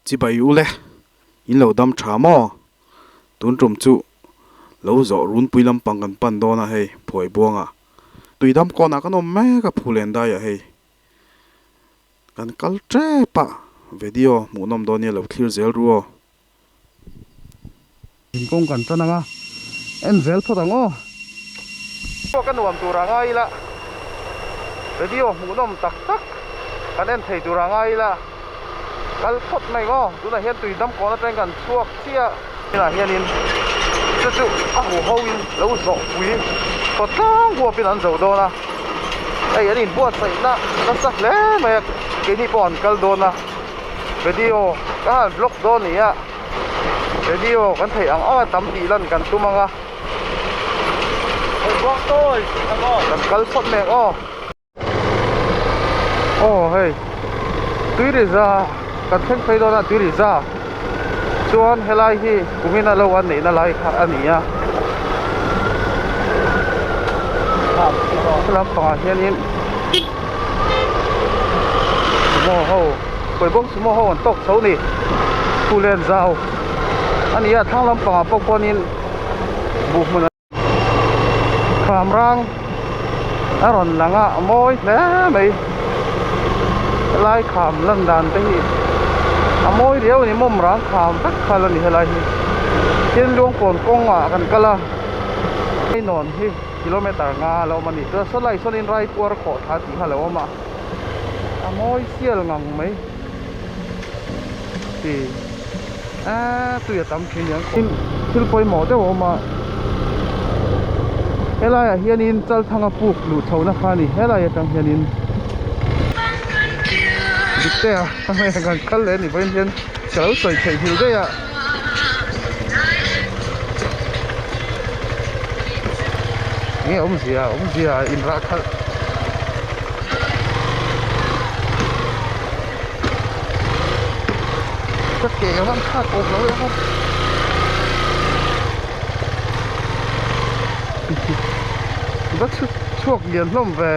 Chibai ule, in lo dam tha maw? Tun tum chu lo zawh runpui lampang kan pan dawn a hei, phuai buanga tuidam kawnah kan awm mek a phulen daiah hei. Kan kal tep a, video hmuhnawm dawn nia lo thlir zel ru aw. Thingkung kan tan ang a, en zel phawt ang aw. Aw ka nuam tur a ngai ila, video hmuhnawm tak tak kan en thei tur a ngai ila, kal phawt mai ang aw. Tunah hian tui dam kawn atangin kan chhuak chiah. Tunah hianin chu chu a huho in lo zawh pui tawt tlang huapin an zo dawn a, hei an inbuatsaihna nasa hle mai a, keini pawh an kal dawn a. Video ka han vlog dawn ni a, video kan theih ang ang a tam tih lan kan tum ang a. Kan kal phawt mek aw. Aw hei tui ri za kan thleng phei dawn a tui ri za chuan helai hi kumin a lo an neihna lai kha a ni a. Helam pangah hianin. Sumo ho kawi bawk sumo ho an tawk chho ni thu len zau a ni a thlang lampangah pawh kawnin buh hmun kham rang a rawn lang a a mawi hle mai helai kham lan dan te hi a mawi riau a ni mawm rang kham vek kha la ni helai hi tin luangpawn kawngah kan kal a ainawn hi. Kilometer nga a lo awm a ni. Chuan saw lai sawnin Raipuar khawh thla tih kha a lo awm a, a mawi sial ngang mai ti eee tui a tam thin aniang khawp. Thil pawimawh deuh a awm a, helaiah hianin Chalthanga puk luh chhohna kha a ni, helai atang hianin Diktea kan kal leh a nih pawhin hian ka lo sawi theih nghilh daih a. Nge awmzia awmzia in rah khalh ka ke a van thlak awm lo em a va chhuak lian hlawm ve.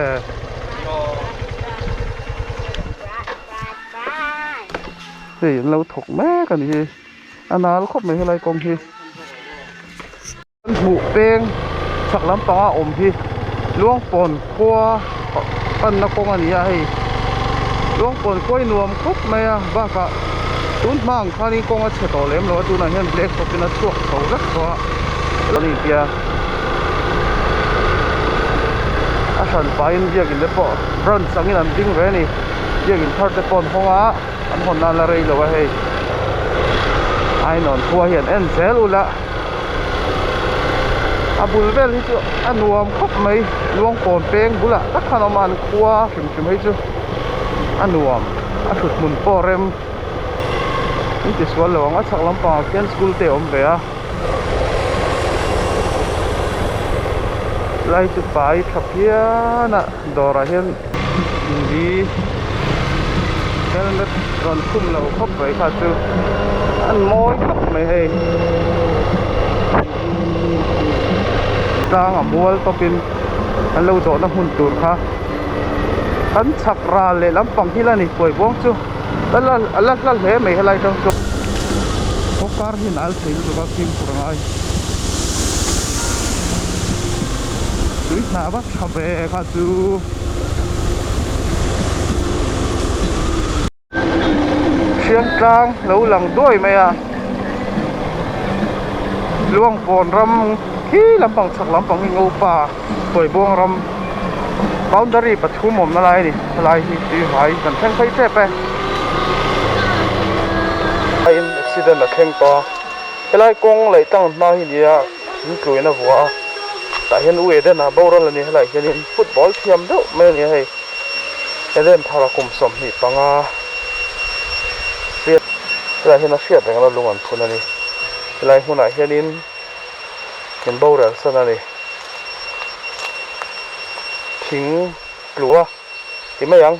Hei an lo thawk mek a ni hi a nal khawp mai helai kawng hi an hmuh peng chhak lampanga awm hi Luangpawn khua panna kawng a ni a hei Luangpawn khua hi nuam khawp mai a bakah tun hma ang khanin kawng a chhe tawh lem lo a tunah hian black top in a chhuak chho vek tawh a a ni tia a hran pahin biakin te pawh branch angin an ding ve a ni. Biakin thar te pawh an hawng a, an hawn nan la rei lo a hei. Ainawn khua hi an en zel ula. A bul vel hi chu a nuam khawp mai, Luangpawn peng bulah tak khan a awm a, an khua hrim hrim hei chu a nuam, a thut hmun pawh rem in ti sual lo ang, a chhak lampangah khian school te a awm ve a. Lai chu pai tha phian a dawrah hian. Inri helmet rawn khum lo khawp mai kha chu an mawi khawp mai hei tlang a mual tawpin an lo zawhna hmun tur kha an chhak ral leh lampang hi la ni kuai buang chu a la a la hla hle mai helai tang chuan khaw kar hi nal thei lutuk a fimkhur a ngai tui hnah vak. Tha ve kha chu. Hriangtlang lo lang duai mai a. Luangpawn ram khi lampang chhak lampang hi Ngopa Kawibuang ram boundary pathum awmna lai a ni. Helai hi tui vai kan thleng phei tep e. In accident a thleng tawh a. Helai kawng leh tlang hma hi nia thingtluin a vuah a tah hian u Eden a boral a ni helaiah hianin football thiam deuh mai a ni a hei Eden thar a kum 25 helaiah hian a hriat reng a lung an phun a ni helai hmunah hianin in boral san a ni thing tlu a ti mai ang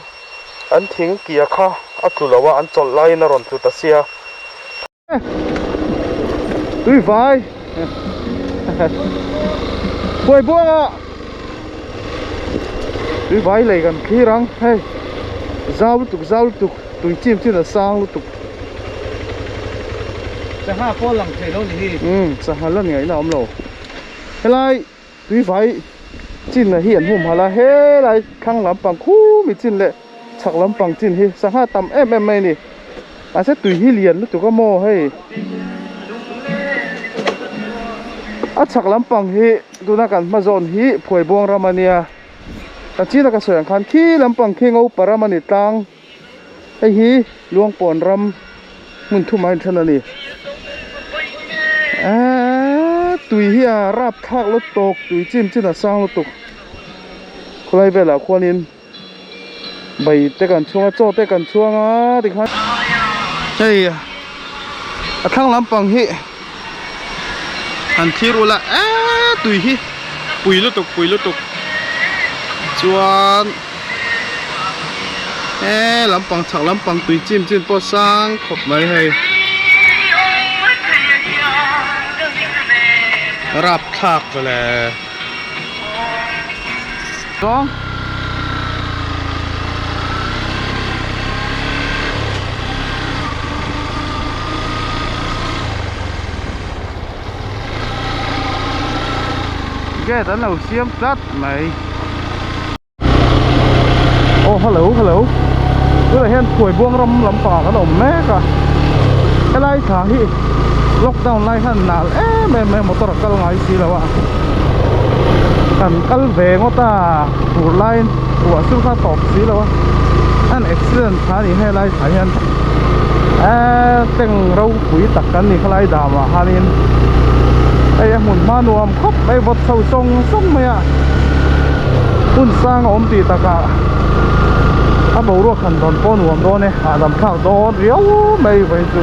an thing kia kha a tlu lo a an chawlh laiin a rawn tlu ta sia. Tui vai Buai buang a Tui vai lei kan thlir ang hei Zau lutuk zau lutuk tui chim chin a sang lutuk. Sangha pawh lang thei lo ni hi. Umm sangha lan ngaihna a awm lo. Helai tuivai chin hi an hum halh a, helai thlang lampang khumi chin leh chhak lampang chin hi sangha tam em em mai a ni. Mahse tui hi lian lutuk a maw hei. A chhak lampang hi tuna kan hma zawn hi Phuaibuang ram a nia. Ka china ka sawi ang khan khi lampang khi Ngopa ram a ni tlang. Hei hi Luangpawn ram hmun thum ah inthen a ni. Eeee tui hi a rap thlak lutuk tui chim chin a sang lutuk. Khawlai velah khuanin bai te kan chhung a chaw te kan chhuang a tikhan hei a thlang lampang hi han thlir ula eee tui hi pui lutuk pui lutuk chuan eee lampang chhak lampang tui chim chin pawh sang khawp mai hei rapthlak vele. Chuan Gate an lo siam tlat mai. Aw hello hello tunah hian Phuaibuang ram lampangah kan awm mek a helai thla hi lockdown lai khan nal em em mai a motor a kal ngai si lo a kan kal ve ngawt a fur laiin ruah chu kha tawp si lo a an accident kha a ni helai thla hian eee tank ropui tak kan ni khalai damah khanin hei a hmun hma nuam khawp mai vawt chho sawng sawng mai a hun sang a awm tih takah a boruak han dawn pawh nuam dawn e hahdam thlak dawn riau mai vawiin chu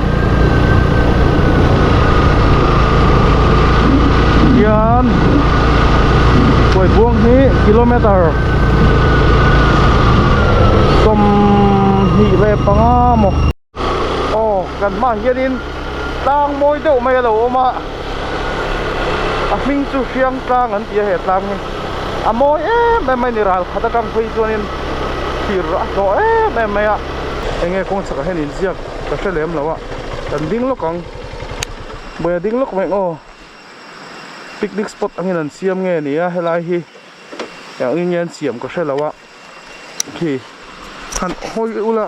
hian Phuaibuang hi kilometer 25 maw. Aw kan hmaah hianin tlang mawi deuh mai a lo awm a a hming chu hriang tlang an ti a he tlang hi a mawi em em mai a ni ral khat atang phei chuanin thir a hlawh em em mai a enge kawng chhakah hian inziak ka hre lem lo a kan ding lawk ang buai a ding lawk mai ang aw picnic spot angin an siam nge ni a helai hi engin nge an siam ka hre lo a. Khi han hawi ula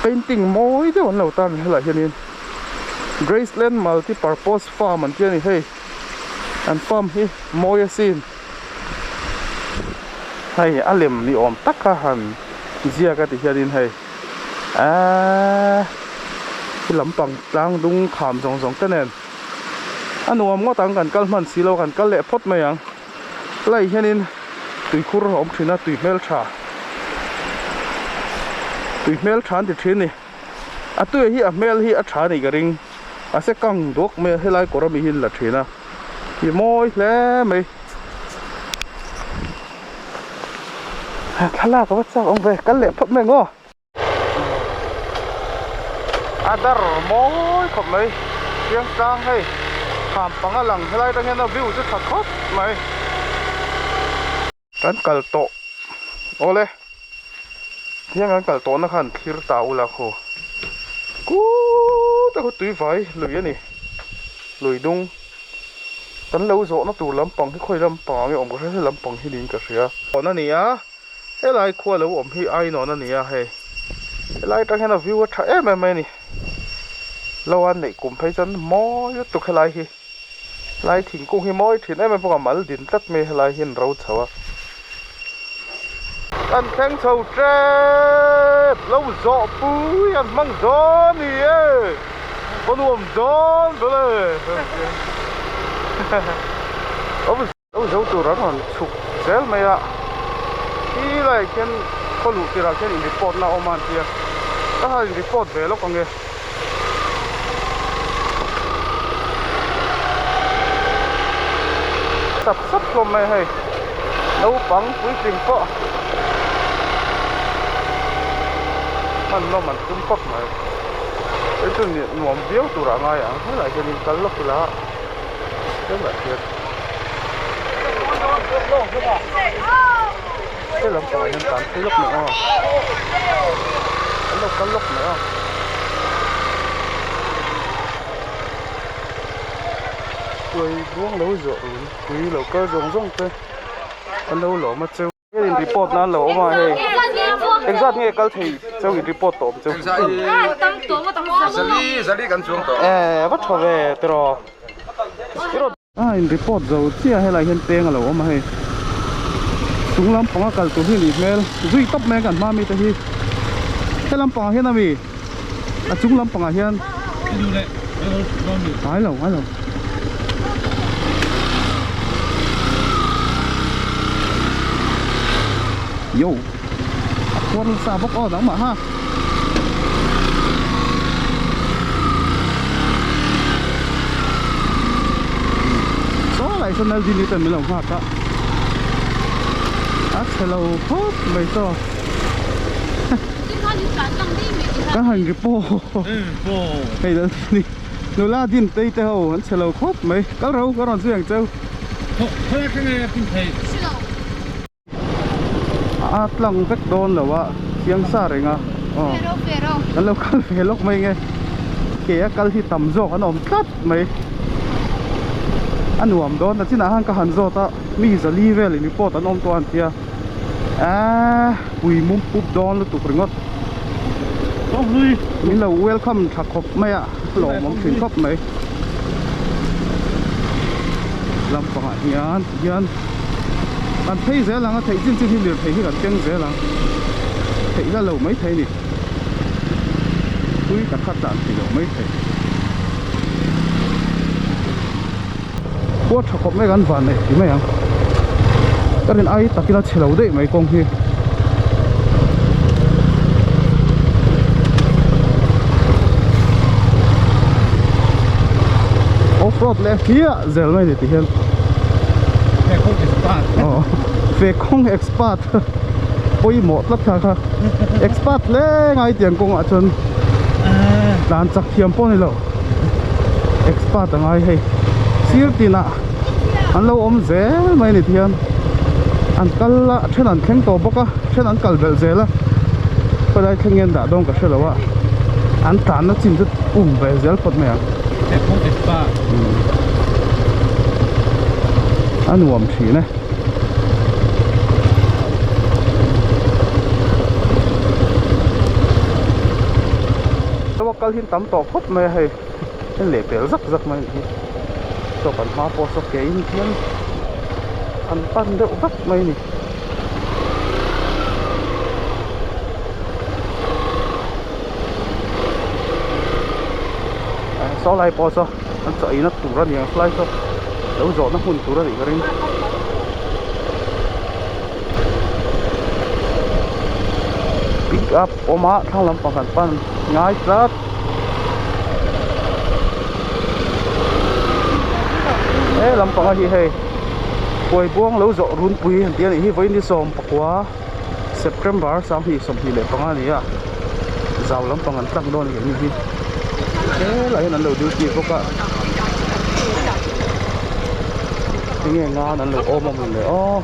painting mawi deuh an lo tan helaiah hianin Graceland multi purpose farm an tih a ni hei an farm hi mawi asin hei a lem ni awm taka han ziak a ti hianin hei eeee khi lampang tlang dung kham zawng zawng te nen a nuam ngawt ang kan kal hman si lo kan kal leh phawt mai ang. Helaiah hianin tuikhur a awm thin a tui hmeltha tui hmeltha an ti thin a ni a tui hi a hmel hi a tha a nih ka ring mahse kang duak mai a helai kawr ami hi an la thin a ti mawi hle mai thlalak a va chak awm ve kal leh phawt mai ang aw. A dar mawi khawp mai chiang tlang hei kham panga lang helai atang hian a view chu tha khawp mai kan kal tawh awle tiang kan kal tawhna khan thlir ta ula khaw kut a khaw tui vai lui a ni lui dung kan lo zawhna tur lampang hi khawi lampang ah nge awm ka hre hle lampang hi niin ka hria a ni a. Helai khua lo awm hi ainawn a ni a hei helai atang hian a view a tha em em mai a ni lo a neih kum phei chuan mawi lutuk helai hi helai thingkung hi mawi thin em em bawk a mal din tlat mai helai hi an ro chho a kan thleng chho tep lo zawh pui an hmang dawn ni e ka nuam dawn vel e. Lo zo tur an rawn chhuk zel mai a, khi laiah khian khaw luh tirah khian in report na a awm a an tia, ka han in report ve lawk ang e. Sap sap hlawm mai hei, naupang puitling pawh hman nawm an tum khawp mai, hei chu nuam viau turah a ngai ang, helaiah hian in kal lawk ila. He lampangah hian tan phei lawk mai a an lo kal lawk mai a. Phuaibuang lo zawh run pui lo kal zawng zawng te an lo lawm a cheu. Hian in report nan lo awm a hei engzat nge kal thei cheu in report tawh awm cheu. Eh va tha ve tiraw. A in report zo chiah helai hian peng a lo awm a hei chung lampanga kal tur hi a nih hmel zui tawp mai a kan hma mi te hi he lampangah hian ami a chung lampangah hian ngai lo ngai lo. Yo a khuar nasa bawk aw nangmah ha. Saw lai sawn Naldini ten min lo nghak a a chhe lo khawp mai chaw ka han ri pawh hei Naldini nula din tei te ho an chhe lo khawp mai kal ro ka rawn zui ang cheu. A tlang vek dawn lo a chiang sa reng a aw kan lo kal ve lawk mai nge ke a kal hi tam zawk an awm tlat mai a nuam dawn a chinah khan ka han zawt a mi zali vel in report an awm tawh a an tia eee pui mum pup dawn lutuk ringawt min lo welcome tha khawp mai a lawmawm thin khawp mai lampangah hian tihian. Kan phei zel ang a theih chin chin hi lirthei hi kan keng zel ang theih la lo mai thei a ni tui tak kha tlan thei lo mai thei khua tha khawp mai kan van neih ti mai ang ka rin ai takin a chhe lo daih mai kawng hi. Off road leh hliah zel mai a ni ti hian. Fekawng expert pawimawh tlat kha kha expert hle ngai tiang kawngah chuan tlan chak thiam pawh a ni lo expert a ngai hei sir tinah an lo awm zel mai a ni tihian an kal a then an thleng tawh bawk a then an kal belh zel a khawilai thleng nge an dah dawn ka hre lo a an tlanna chin chu um ve zel phawt mai ang. A nuam thin e. Chaw kal hi tam tawh khawp mai a hei en leh pel zak zak mai a nih hi chaw kan hma pawh saw ke in hian an pan deuh vek mai a ni. Saw lai pawh saw an chaw eina tur a ni ang saw lai saw lo zawhna hmun tur a nih ka ring. Pick up awm a thlang lampang kan pan ngai tlat. He lampang a hi hei Phuaibuang lo zawh runpui an tih a nih hi vawiin ni 19 September 2025 a ni a zau lampang an tlak dawn a nih hi helaiah hian an lo duty bawk a enge ngan an lo awm a mawni le aw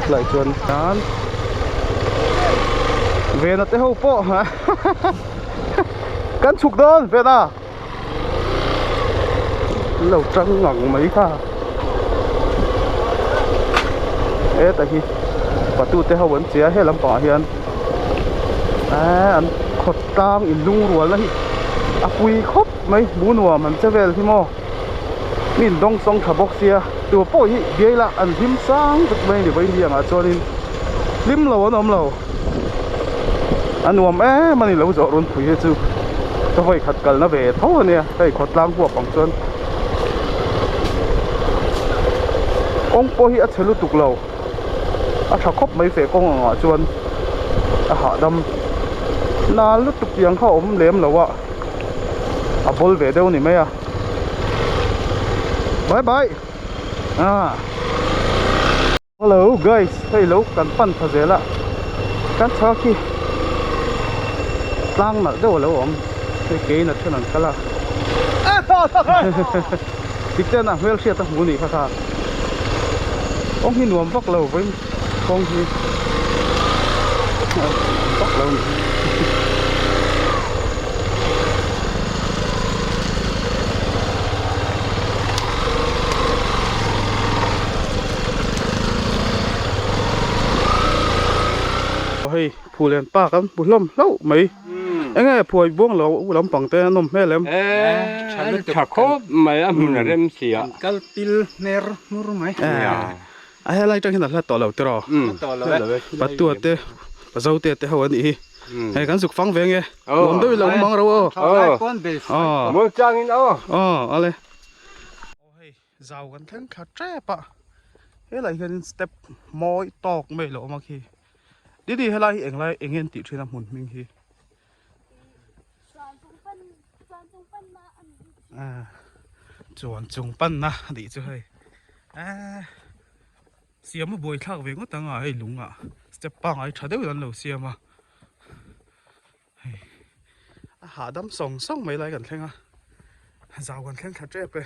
tilai chuan hian vena te ho pawh kan chhuk dawn vena an lo tang ngang mai kha heta hi patu te ho an che a he lampangah hian eee an khawt tlang in lungrual na hi a pui khawp mai hmuh nuam an che vel hi maw mi in dawng sawng tha bawk sia tu pawh hi biai lah an hlim sang vek mai a ni vawiin hi angah chuanin hlim lo an awm lo a nuam em a ni lo zawh runpui hi chu ka vawi khat kalna ve tho a nia hei khawtlang huap ang chuan kawng pawh hi a chhe lutuk lo a tha khawp mai feh kawng angah chuan a hahdam nal lutuk tiang kha a awm lem lo a a bawl ve deuh a ni mai a bye bye ah. Hello guys hei lo kan pan tha zel a kan chhak hi tlang nalh deuh a lo awm hei kein a then an kal a dik ten a hmel hriat a hmu nih kha kha kawng hi nuam vak lo vawiin kawng hi vak lo a ni. Phulen pa kan hmu hlawm hlauh mai. Enge phuai buang lo lampang te a nawm hmel em? Tha khawp mai a hmun a rem si a. Kal pil hmer hmur mai. A helai tang hian a hla tawh lo tiraw? Patua te Pazote te ho an nih hi. Hei kan zuk fang ve nge. Nuam deuh i lo mang ro aw. Muang changin aw. Aw ale. Aw hei zau kan thleng thla tep a. Helai hianin step mawi tawk mai lo awm a khi. Didi helai hi englai eng nge an tih thin a hmun hming hi. Chuan chung panna a nih chu hei. Eee siam a buai thlak ve ngawt ang a hei lung ah step pangngai tha deuhin an lo siam a. Hei a hahdam sawng sawng mai lai kan thleng a zau kan thleng thla tep e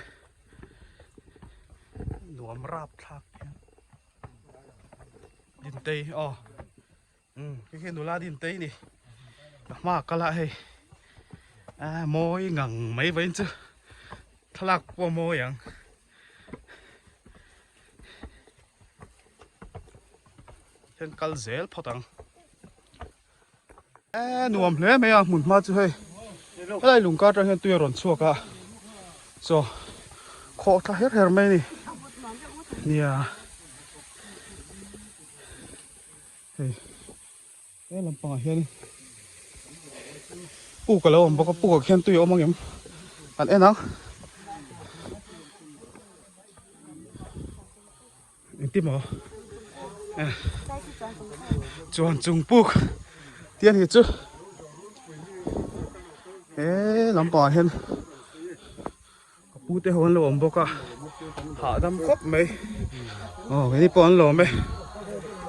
nuam rap thlak hian Dintei aw umm khi khi nula Dintei ni ka hma kal a hei a mawi ngang mai vawiin chu thlalak pawh a mawi ang. Hian kal zel phawt ang. Eee nuam hle mai a hmun hma chu hei helai lung kar atang hian tui a rawn chhuak a chaw khawh thla her her mai a ni nia hei he lampangah hian puk a lo awm bawk a puk ah khian tui a awm ang em an en ang. Engti maw chuan chung puk tih a ni chu he lampangah hian ka pu te ho an lo awm bawk a hahdam khawp mai aw keini pawh an lawm e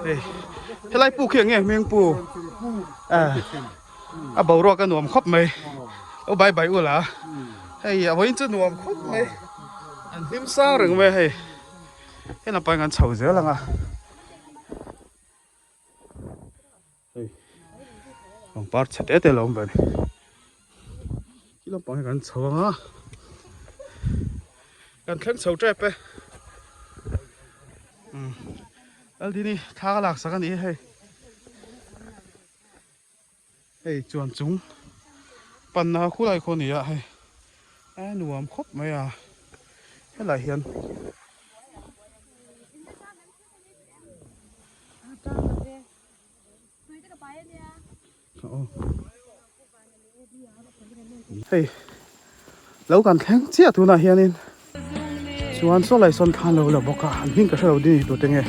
hei helai puk hi eng nge hming pu a boruak a nuam khawp mai lo bai bai ula hei a vawiin chu nuam khawp mai an hlim sang reng mai a hei. He lampang an chho zel ang a hei pangpar chhe te te a lo awm ve a ni khi lampang hi kan chho ang a kan thleng chho tep e umm Laldini thla ka lak sak a ni hei. Hei chuan chung panna khulai khaw ni a hei a nuam khawp mai a helai hian hei lo kan thleng chiah tunah hianin chuan saw lai sawn thla an lo la bawk a an hming ka hrelo ding ni tute nge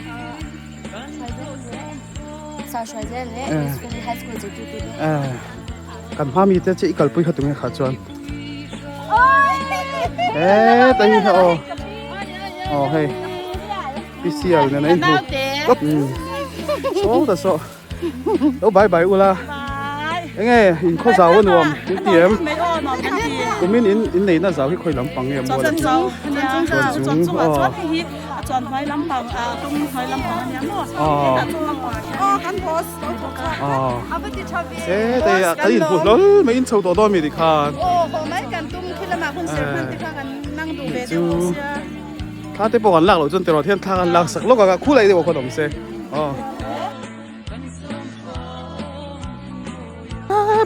kan hma mi te che i kalpui kha tunge kha chuan e ta hi kha aw aw hei pcl nen a inhmu saw ta saw Lo bai bai ula. Enge in khaw zau a nuam in ti em? Kumin in in neihna zau hi khawi lampang nge maw Chuan chung chuan chung ah chuan hei hi a chuan hnuai lampang a kawng hnuai lampang a nia maw hetah chung lampang ah hian aw kan boss lo thawk kha a va ti tha ve e te a kan in hmu hlawl mai in chho tawh dawn mi ti khan aw haw mai kan tum khi lamah hun ser hman te kha kan nang duh ve deuh bawk sia Thla te pawh kan lak loh chuan tiraw hian thla kan lak sak lawk ang a khulai deuh ah khawn awm se aw.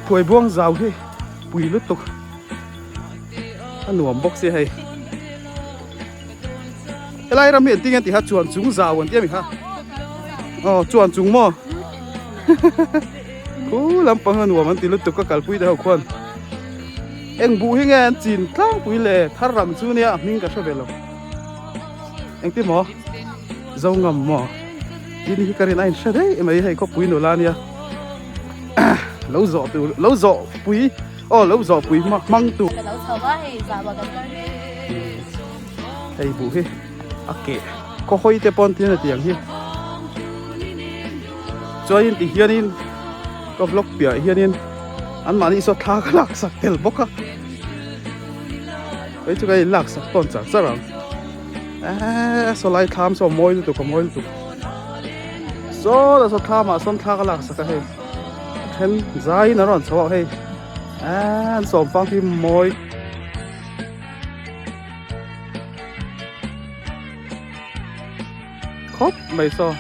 Phuai buang zau hi pui lutuk a nuam bawk sia hei. Helai ram hi engtin nge an tih kha chuan chung zau an ti a mi kha aw chuan chung maw khu lampang a nuam an ti lutuk ka kalpui te ho khuan. Eng buh hi nge an chin tlangpui le thar ram chu nia a hming ka hre ve lo. Engti maw? Zo ngam maw? Tin hi ka rin a inhre daih mai hei khawpui nula nia. Lo zawh tur lo zawh pui aw lo zawh pui hmang tur. Ka lo chho a hei zah kan kal mek. Hei buh hi a keh khaw hawi te pawn tin a ti ang hi. Chuanin ti hianin ka vlog piah hianin anmahni saw thla ka lak sak tel bawk a hei chu ka in lak sak tawn char char ang eee saw lai thlam saw mawi lutuk a mawi lutuk saw la saw thlam ah sawn thla ka lak sak a hei a then zaiin a rawn chho a hei eee an sawm fang hi mawi. Khawp mai saw.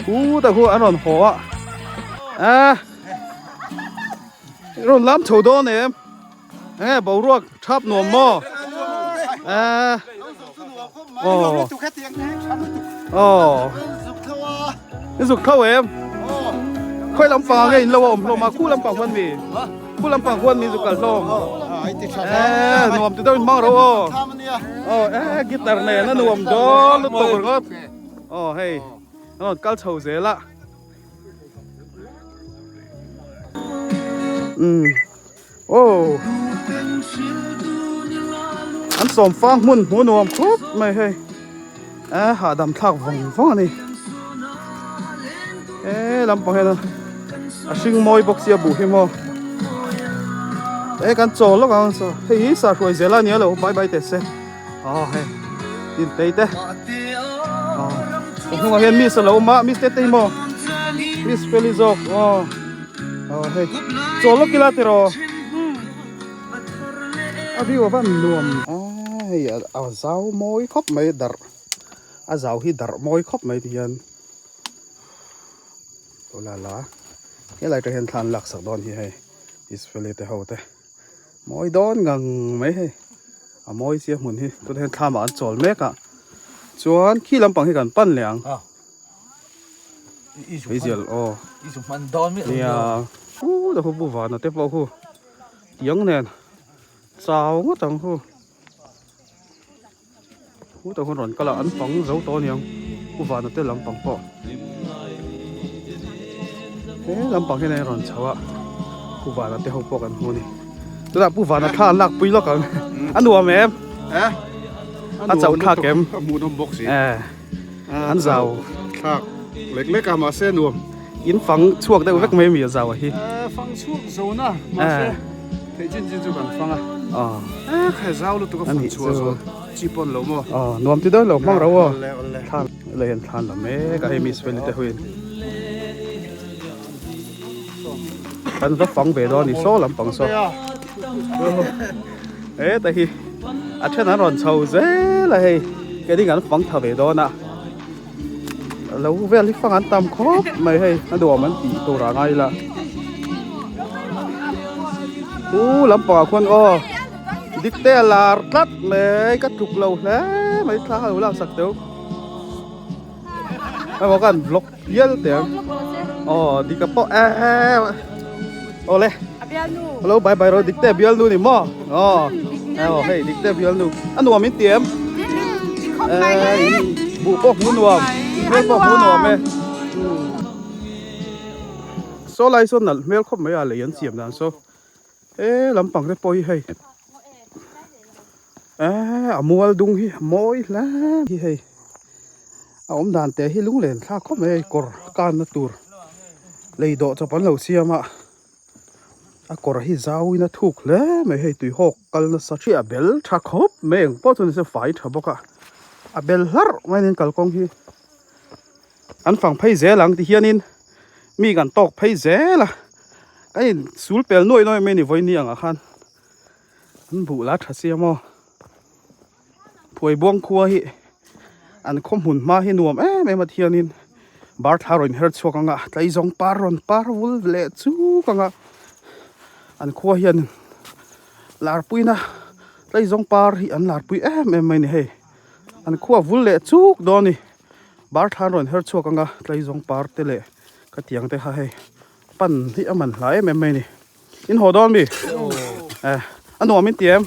Khutah khu an rawn haw a. A rawn lam chho dawn em? Enge boruak thap nuam maw? A aw aw in zuk tho em? Khawi lampang nge in lo a awm hlawm a? Khu lampang huan mi? Khu lampang huan mi zuk kal hlawm? E nuam ti deuh in hmang ro aw. Aw e guitar nen a nuam dawn lutuk ringawt. Aw hei an rawn kal chho zel a. Umm aw an sawm fang hmun hmuh nuam khawp mai hei a hahdam thlak vawng vawng a ni he lampang hian a hring mawi bawk sia buh hi maw e kan chawl lawk ang saw hei hi sa hruai zel a nia lo bye bye teh se aw hei tin tei te aw ka hnungah hian miss a lo awm a miss te te hi maw miss feli zawk aw aw hei chawl lawk ila tiraw a view a van nuam a hei a zau mawi khawp mai darh a zau hi darh mawi khawp mai ti hian aw la la helai te hian thla an laksak dawn hi hei miss feli te ho te. Mawi dawn ngang mai hei a mawi sia hmun hi tunah hian thlam ah an chawl mek a chuan khi lampang hi kan pan leh ang meizial aw nia u ta khu pu vana te pawh khu tiang nen chau ngawt ang khu u ta hun rawn kal a an fang zo tawh aniang pu vana te lampang pawh he lampang hian a rawn chho a pu vana te ho pawh kan hmu a ni tunah pu vana thla an lak pui lawk ang a nuam em a chauh thlak em a hmuhnawm bawk si eh an zau thlak lek lek a mahse nuam in fang chhuak deuh vek mai mi a zau a hi fang chhuak zo na mahse theih chin chin chu kan fang a eh khai zau lutuk a fang chhuah zo chi pawn lo maw aw nuam ti dawn lo hmang ro aw thlan lei an thlan la mek a hei miss feli te huin kan va fang ve dawn ni saw lampang saw he ta hi a then an rawn chho zel a hei keini kan fang tha ve dawn a lo vel hi fang an tam khawp mai hei a nuam an tih tur ah ngai ila chu lampang ah khuan aw dik te a lar tlat mai ka tluk lo hle mai thla a lo laksak teuh emaw ka han vlog pial teh ang aw dik a pawh eh awle hello bye bye ro dik te bialnu ni maw aw aw hei dik te bialnu a nuam in ti em buh pawh hmu nuam hmel pawh hmu nuam e saw lai saw nalh hmel khawp mai a lei an siam dan saw he lampang te pawh hi hei eh a mual dung hi a mawi hle hi hei a awm dan te hi lunglen thlak khawp mai a hei kawr kanna tur lei dawh chawp an lo siam a a kawr hi zau in a thuk hle mai hei tui hawk kal nasa thi a bel tha khawp mai eng pawh chu ni se fai tha bawk a a bel hlarh mai a ni kalkawng hi an fang phei zel ang ti hianin mi kan tawk phei zel a kan in sul pel nuai nuai mai a ni vawiin ang ah khan an buh la tha sia maw. Phuaibuang khua hi an khaw hmun hma hi nuam em em a thianin bar thla rawn her chhuak ang a tlaizawng par rawn par vul leh chuk ang a an khua hian larpuina tlaizawng par hi an larpui em em mai a ni hei an khua vul leh chuk dawn a ni bar thla an rawn her chhuak ang a tlaizawng par te leh ka tiang te kha hei pan hi a man hla em em mai a ni. In haw dawn mi? Eh, a nuam in ti em?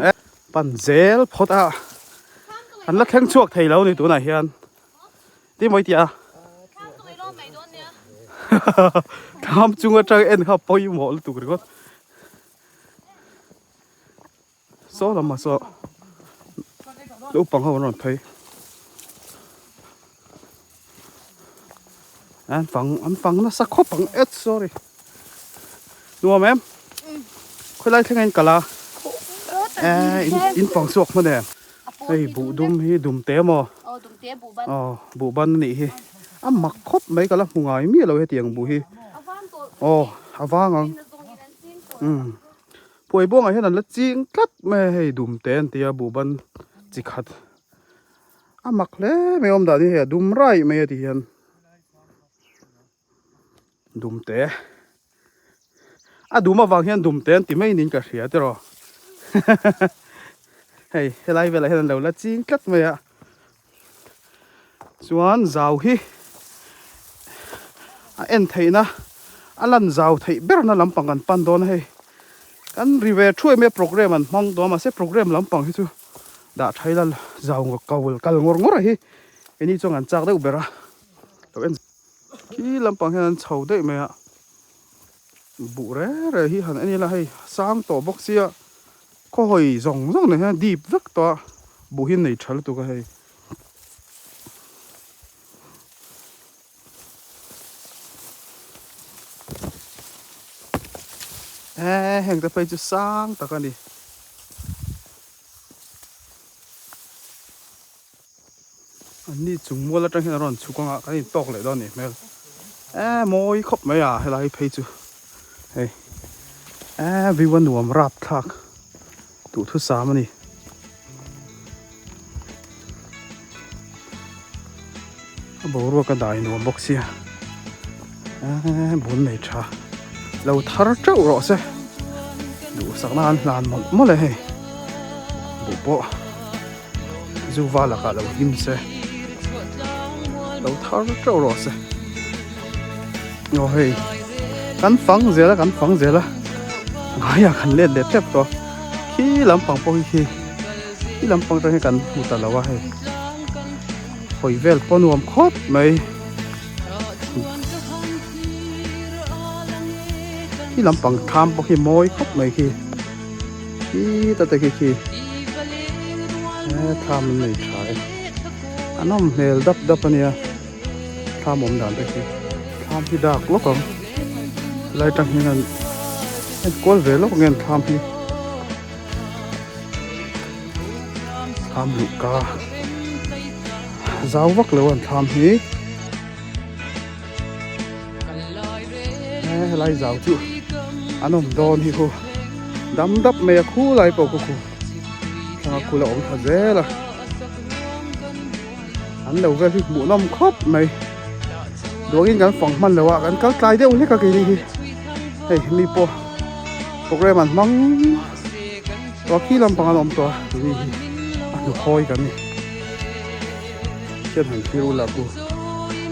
Eh, pan zel phawt a. An la thleng chhuak thei lo ni tunah hian. Ti mawi tia. Tham chung atang en kha pawimawh lutuk ringawt. Saw lamah saw naupang ho an rawn phei an fang an fang nasa khawp ang et sorry nuam em khawilai thleng a in kal a eh in fang chhuak hman em hei buh dum hi dum te maw aw buh ban a nih hi a mak khawp mai ka la hmu ngai miah lo hetiang buh hi aw a vang ang umm. Phuai buangah hian an la ching tlat mai a hei dum te an ti a buhban chi khat A mak hle mai awm dan hi hei a dum raih mai a ti hian dum te a dum avang hian dum te an ti mai niin ka hria tiraw hei helai velah hian an lo la ching tlat mai a chuan zau hi a en theihna a lan zau theih berna lampang kan pan dawn a hei kan ri ve thuai mai a programme an hmang tawh a mahse programme lampang hi chu dah tha ila zau kal ngawr ngawr a hi keini chuan kan chak deuh ber a lo en khi lampang hian an chho daih mai a buh reng reng hi han en ila hei sang tawh bawk sia khaw hawi zawng zawng nen hian dip vek tawh a buh hi a nei tha lutuk a hei. Eee heng te phei chu sang tak a ni. An ni chung mual atang hian a rawn chhuk anga kan intawk leh dawn a nih hmel eee mawi khawp mai a helai phei chu hei eee view a nuam rap thlak duhthusam a ni. A boruak a dai nuam bawk sia eee bul nei tha lo thar teuh rawh se duhsakna an hlan mawlh mawlh e hei buh pawh Zuva lakah lo hlim se lo thar teuh rawh se aw hei kan fang zel a kan fang zel a ngaiah kan let leh tep tawh khi lampang pawh hi khi khi lampang atang hian kan hmu ta lo a hei hawi vel pawh nuam khawp mai khi lampang thlam pawh khi mawi khawp mai khi. Khi ta te khi khi thlam an nei tha e a nawm hmel dap dap a nia thlam awm dan te khi thlam hi dak lawk ang helai tang hian an enkual ve lawk ang thlam hi thlam luh ka zau vak lo an thlam hi helai zau chu an awm dawn hi khu dam dap mai a khu lai pawh khu khu thlang a khu la awm tha zel a an lo vel hi hmuh nawm khawp mai duangin kan fang hman lo a kan kal tlai deuh hlek a keini hi hei mi pawh programme an hmang tawh a khi lampang an awm tawh a keini hi a hnukhawi kan ni. Khian han thlir ula ku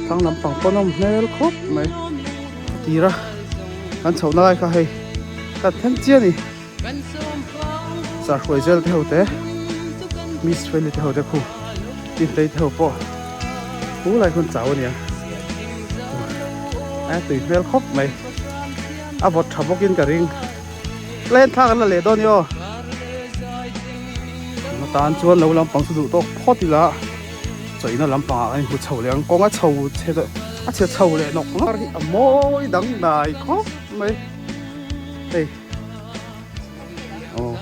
thlang lampang pawn awm hmel khawp mai a tir a kan chhoh na lai kha hei kan thleng chiah a ni sahruai zel te ho te miss friendly te ho te khu team tei te ho pawh pu lai khawn chau a nia a tui hmel khawp mai a vawt tha bawk in ka ring plan thlak an la leh dawn a ni aw. Atan chuan lo lampang chu duh tawk phawt ila chawihna lampangah kan inhmu chho leh ang kawng a chho chhe a chhe chho leh nawk nawk hi a mawi dang dai khawp mai hei aw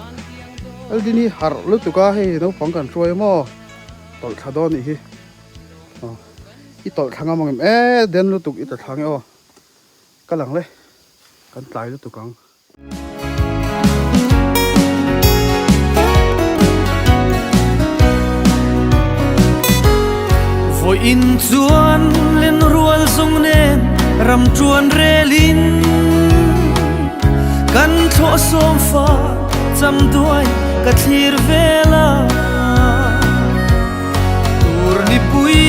Aldini harh lutuk a hei naupang kan hruai a maw tawlh thla dawn anih hi aw i tawlh thla ngam ang em e den lutuk i ta thla nge aw ka lang le kan tlai lutuk ang. Vawiin chuan len rual zawng nen ram tuan relin kan thlawh sawm fa cham duai ka thlir vel a tur nipui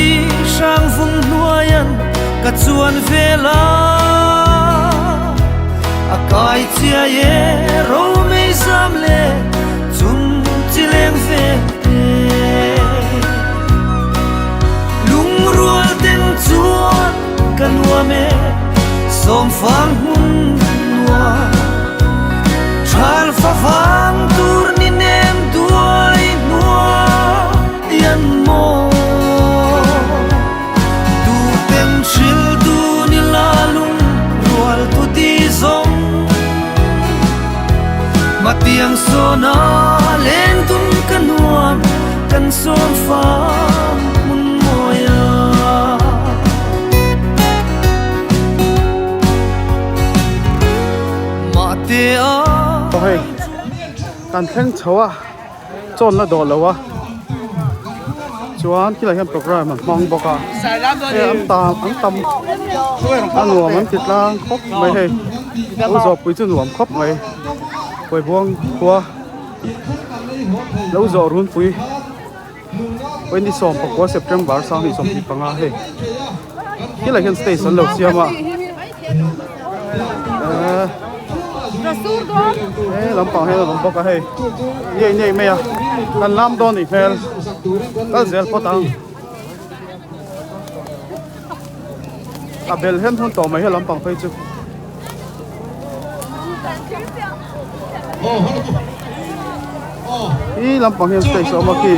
hrang vung hnuaian ka chuan vel a a kai chiai e ro mei zam le chung chi leng ve te lungrual ten chuan ka nuam e sawm fang hmun nuam thal fa vang tur ni nem duai hnuai an maw tu ten hril tu ni la lung rual tu ti zawng mà tiang sona lên tung ka nuam kan sawm fang hmun mawi a. Mahte a. Aw hei kan thleng chho a chawn la dawh lo a. Chuan khilai hian programme an hmang bawk a hei an tam an tam a nuam an ti tlang khawp mai hei lo zawhpui chu nuam khawp mai Phuaibuang khua lo zawh runpui ni 19 September 2025 hei khilai hian stage an lo siam a eh he lampang hian a awm bawk a hei ngei ngei mai a kan lam dawn nih hmel kal zel phawt ang a bel hian hun tawh mai he lampang phei chu hi lampang hian stage a awm a khi.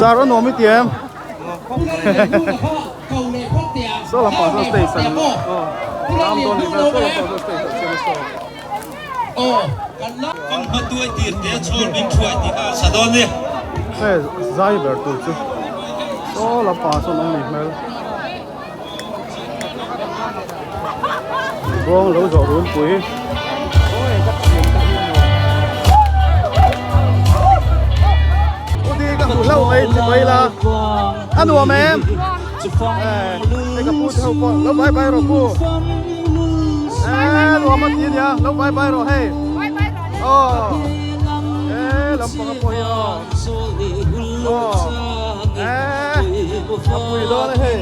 Sir a nuam i ti em? Saw lampang chuan stage an lam dawn ni hmel saw lampang chuan stage an siam a saw. Hei zai ber tur chu saw lampang ah sawn awm ni hmel. Buang lo zawh runpui. Udi ka hmu hlauh mai chi mai la a nuam em eh ka pu te ho pawh lo bye bye rawh pu eh nuam a ti ania lo bye bye rawh hei aw eh lampang a pawh hi aw aw eh a pui dawn a hei.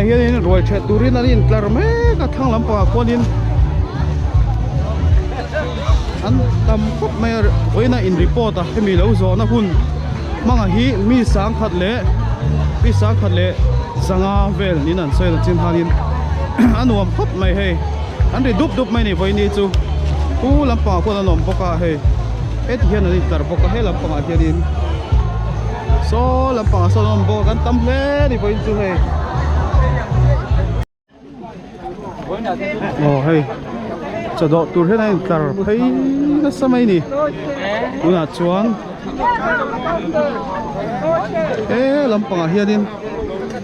Tunah hianin ruai ṭheh turin an intlar mek a thlang lampangah khuanin an tam khawp mai a vawiina in report a hemi lo zawhna hun hmangah hi mi sangkhat leh mi sangkhat leh zanga vel niin an sawi a chin khanin a nuam khawp mai hei an ri dup dup mai a ni vawiini chu pu lampangah khuan an awm bawk a hei heti hian an intlar bawk a he lampangah hianin. Saw lampangah sawn a awm bawk a kan tam hle a ni vawiin chu hei aw hei chaw dawh tur hian a intlar phei nasa mai a ni tunah chuan he lampangah hianin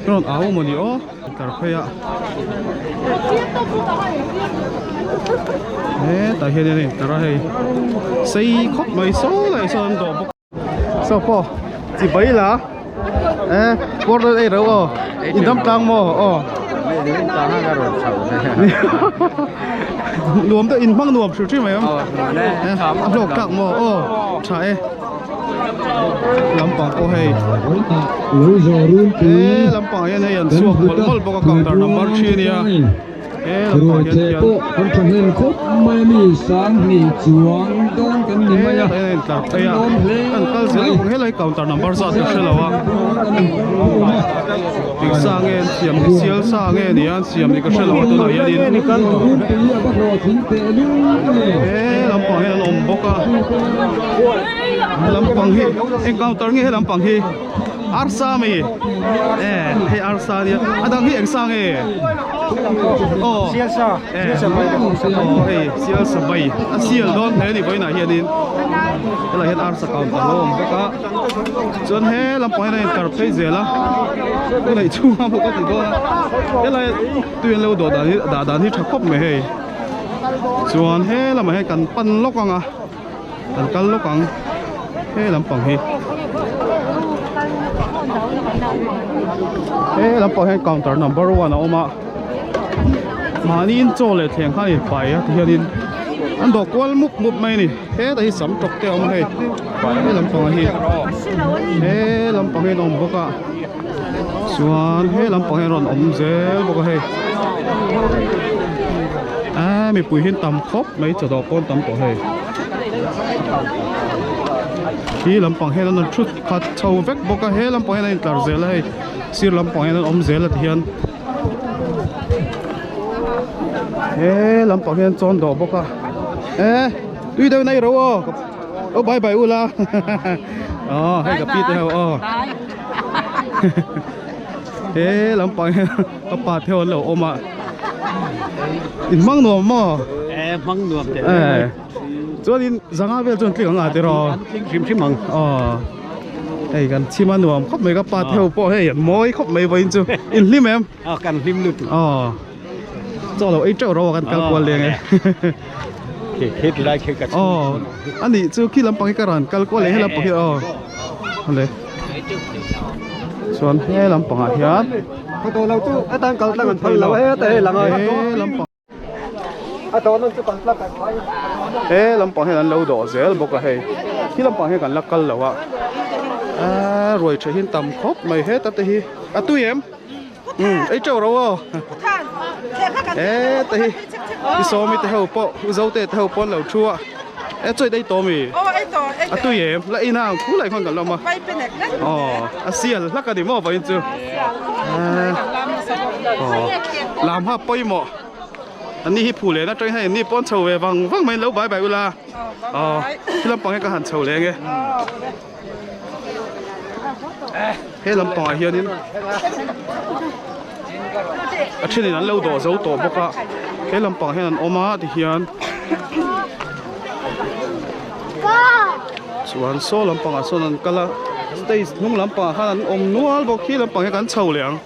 rawn au a mawni aw intlar phei a hetah hian a intlar a hei sei khawp mai saw lai sawn an dawh bawk. Saw pawh chi bai la e pawr dawn ei reuh aw i dam tlang maw aw nuam deuh in hmang nuam hrim hrim mai ang a hlawk tlak maw aw tha e lampang pawh hei he lampang ah hian hei an chhuak mawlh mawlh bawk a counter number thi ania. Ruai theh pawh kan tha hnem khawp mai a mi sanghnih chuang dawn kan ni mai a kan lawm hle mai. Helai counter number zat ka hre lo a eng sa nge an siam ni sial sa nge ni an siam ni ka hre lo a tunah hianin he lampang hian an awm bawk a lampang hi eng counter nge he lampang hi. Arsa mi e hei arsa ania a dang hi eng sa nge aw sialsa sialsa bai aw hei sialsa bai a sial dawn hle ni vawiinah hianin helaiah hian arsa counter a lo awm bawk a chuan he lampang hian a intlar phei zel a tunah chhunga maw ka ti dawn a helai tui an lo dawh dan hi dah dan hi tha khawp mai hei chuan he lamah hian kan pan lawk ang a. Kan kal lawk ang he lampang hi he lampang hian counter number one a awm a mahni in chaw leh thleng khan in pai a tihianin an dawh kual mup mup mai a ni hetah hi sam tawk te a awm a hei he lampang hi he lampang hi an awm bawk a chuan he lampang hi an rawn awm zel bawk a hei aaa mipui hi an tam khawp mai chaw dawh pawn tam tawh hei hi lampang hian an rawn thut khat chho vek bawk a he lampang hian a intlar zel a hei sir lampang hian an awm zel a tihian he lampang hian chawn dawh bawk a eh tui deuh in a i ro aw aw bye bye ula aw hei ka pi te ho aw he lampang hian ka pa te ho an lo awm a in hmang nuam maw eh hmang nuam teh eh chuanin zanga vel chuan tling ang a tiraw an tling hrim hrim ang aw hei kan chhim a nuam khawp mai ka pa te ho pawh hei an mawi khawp mai vawiin chu in hlim em aw kan hlim lutuk aw chaw lo ei teuh ro a kan kal kual leng e khi khi ti lai khi ka chhung aw ani chu khi lampang hi ka ran kal kual leh he lampang hi aw le chuan he lampangah hian he lampang hian an lo dawh zel bawk a hei khi lampang hian kan la kal lo a aaa ruai tha hi an tam khawp mai heta te hi a tui em umm ei teuh ro aw heta hi i sawmi te ho pawh u zote te ho pawh an lo thu a e chawi daih tawh ami a tui em la ina ang khu lai khawn kan la awm a aw a sial hlak a ni maw vawiin chu aw lam ha pawimawh an ni hi phu leh na atangin hei an ni pawn chho ve vang vang mai lo bai bai ula aw khi lampang hi ka han chho leh ang e he lampangah hianin a thenin an lo dawh zo tawh bawk a he lampang hian an awm a tihian chuan saw lampangah sawn an kal a stage hnung lampangah khan an awm nual bawk khi lampang hi kan chho leh ang.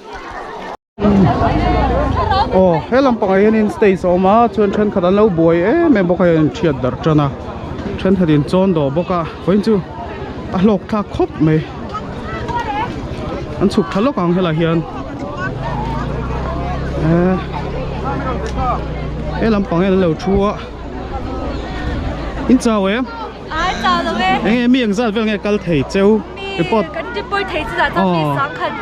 Aw he lampangah hianin stage a awm a chuan thenkhat an lo buai em em bawk a hei an thiat darh tan a thenkhat in chawn dawh bawk a vawiin chu a hlawk thlak khawp mai an chhuk tha lawk ang helaiah hian eh he lampang hian an lo thu a in chau em Ai chau lo e eng nge mi engzat vel nge kal thei cheu report kan report thei chu zah chuan mi sangkhat.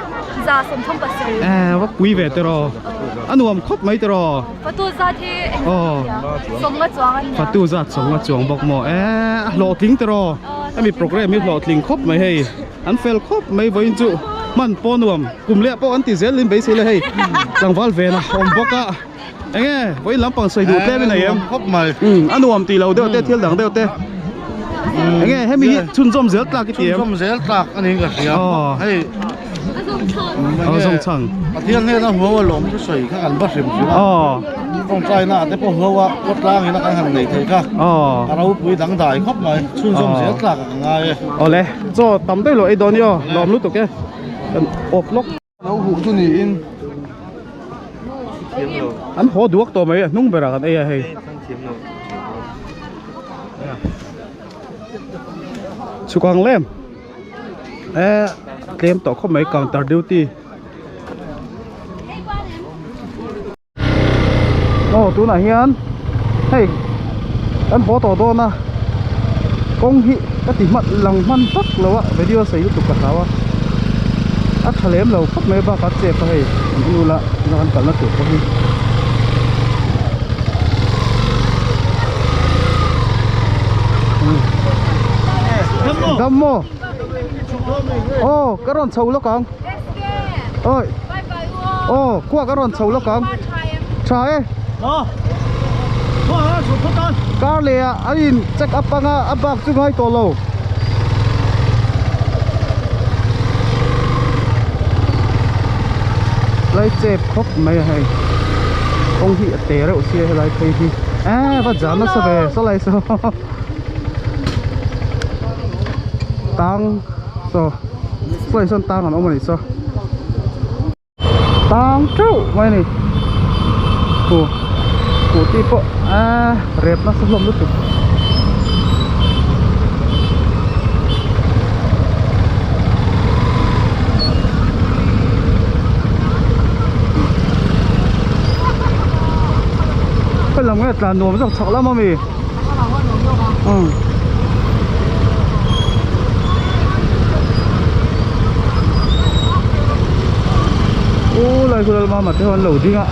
137. Eh va pui ve te rawh a nuam khawp mai te rawh. Fatu zat hi eng sawmnga chuang an nia. Fatu zat sawmnga chuang bawk maw eh a hlawhtling te rawh hemi program hi hlawhtling khawp mai hei an fel khawp mai vawiin chu hman pawh nuam kum leh pawh an ti zel in beisei le hei tlangval ven a awm bawk a enge vawiin lampang sawi duh tlem in nei em khawp mai a nuam tih lo deuh te thil dang deuh te enge hemi hi chhunzawm zel tlak i ti em chhunzawm zel tlak a niin ka hria hei Aw zawng chhang. Pathian hnena huau a lawm chu sawi kha kan va hrim hrim a. Tawngtai na te pawh huau a khawtlang ina kan han nei thei kha. A ropui dangdai khawp mai. Chhunzawm zel tlak a ka ngai e. Awle, chaw tam daih lo ei dawn i aw, lawm lutuk e. Kan awp lawk. Lo huh chu niin. An haw duak tawh mai a, hnung berah kan ei a hei. Chhuk ang lem. Eh tlem tawh khawp mai counter duty aw tunah hian hei kan haw tawh dawn a kawng hi ka ti hman lang hman vak lo a video sei lutuk ka hlau a a tha lem lo khawp mai bakah chep a hei an en ula tuna kan kalna tur pawh hi. Dam maw? Aw ka rawn chho lawk ang. Oi. Aw khua ka rawn chho lawk ang. Tha e. Car leh ah a in check up anga a bak chu ngai tawh lo. Lai chep khawp mai a hei. Kawng hi a te reuh sia helai phei hi. Eee va jan nasa ve saw lai saw. Tang saw saw lai sawn tang an awm a nih saw. Tang teuh mai a ni. Khu scooty pawh eee rep nasa hlawm lutuk. Hei lam nge tlan nuam zawk chhak lam ami umm u lai khu lal mama te ho an lo ding a.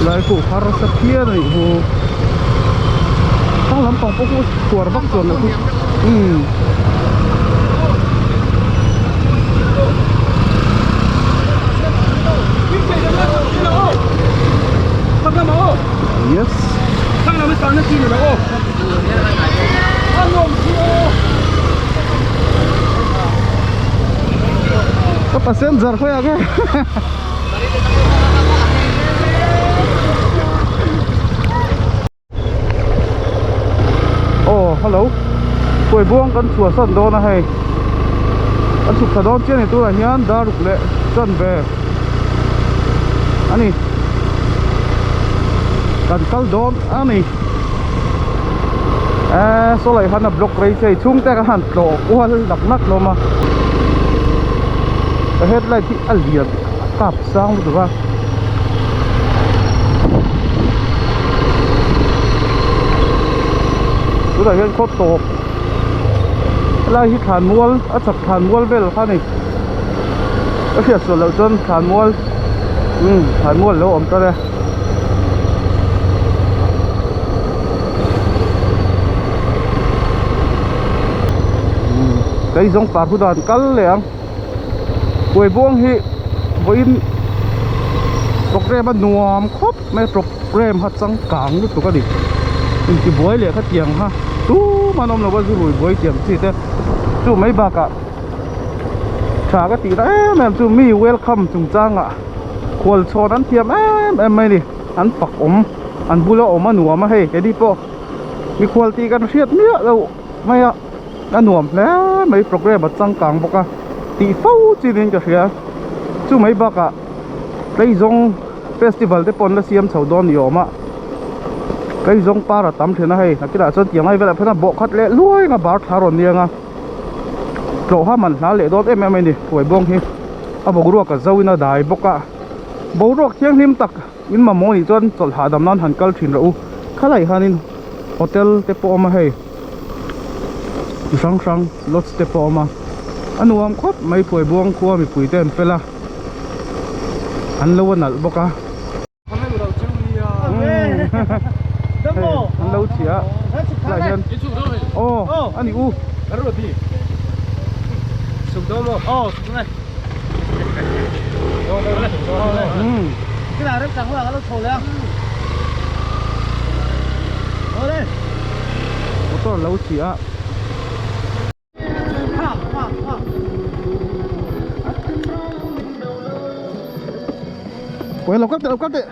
Lai khu harsa phian a nih hu thlang lampang pawh khu chhuar vak chuan loh khu umm. Yes. Ka passenger khawi ah nge. Aw hello kawi buang kan chhuah san dawn a hei kan chhuk thla dawn chian ni tunah hian dar ruk leh chan ve a ni kan kal dawn a ni eee saw lai khan a block rei thei chhungte kan han tlawh kual nak nak hlawm a ka headlight hi a lian a kap sang lutuk a. Tunah hian khaw tawp helai hi thlanmual a chak thlanmual vel kha a ni ka hriat sual loh chuan thlanmual umm thlanmual alo awm tan e. Keizawng par hu dan kal leh ang. Kuaibuang hi vawiin program a nuam khawp mai a program kha changkang lutuk a ni intibuai leh khatiang kha tumah an awm lo va zu rui buai tiang chi te chu mai bakah tha ka tih na em em chu mi welcome chungchangah khual chhawn an thiam em em mai a ni an fak awm an bula awm a nuam a hei keini pawh mikhual tih kan hriat miah loh mai a. A nuam hle mai program a changkang bawk a tih fo chin in ka hria chu mai bakah tleizawng festival te pawh an la siam chho dawn ni awm a. Kaizawng par a tam thin a hei nakinah chuan tiang lai velah phei chuan bawhkhat leh luai anga bar thla rawn niang a tlawh ha man hla leh dawn em em a ni Phuaibawng hi a boruak a zo in a dai bawk a boruak thianghlim tak in mamawh nih chuan chawlh hahdam nan han kal thin rawh u khalai hianin hotel te pawh a awm a hei chi hrang hrang lodge te pawh a awm a a nuam khawp mai Phuaibawng khua mipui te an fel a an lo a nalh bawk a. An lo chhia a hian aw a ni u motor lo chhia a. Ui, lo kal teh, lo kal teh.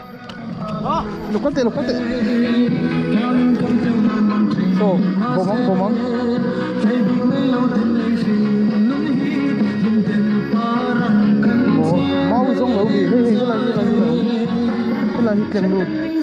Lo kal teh, lo kal teh. So, bawm ang, bawm ang. Mau zawng lo ni, hei hei helai helai helai. Helai hi tlem lut.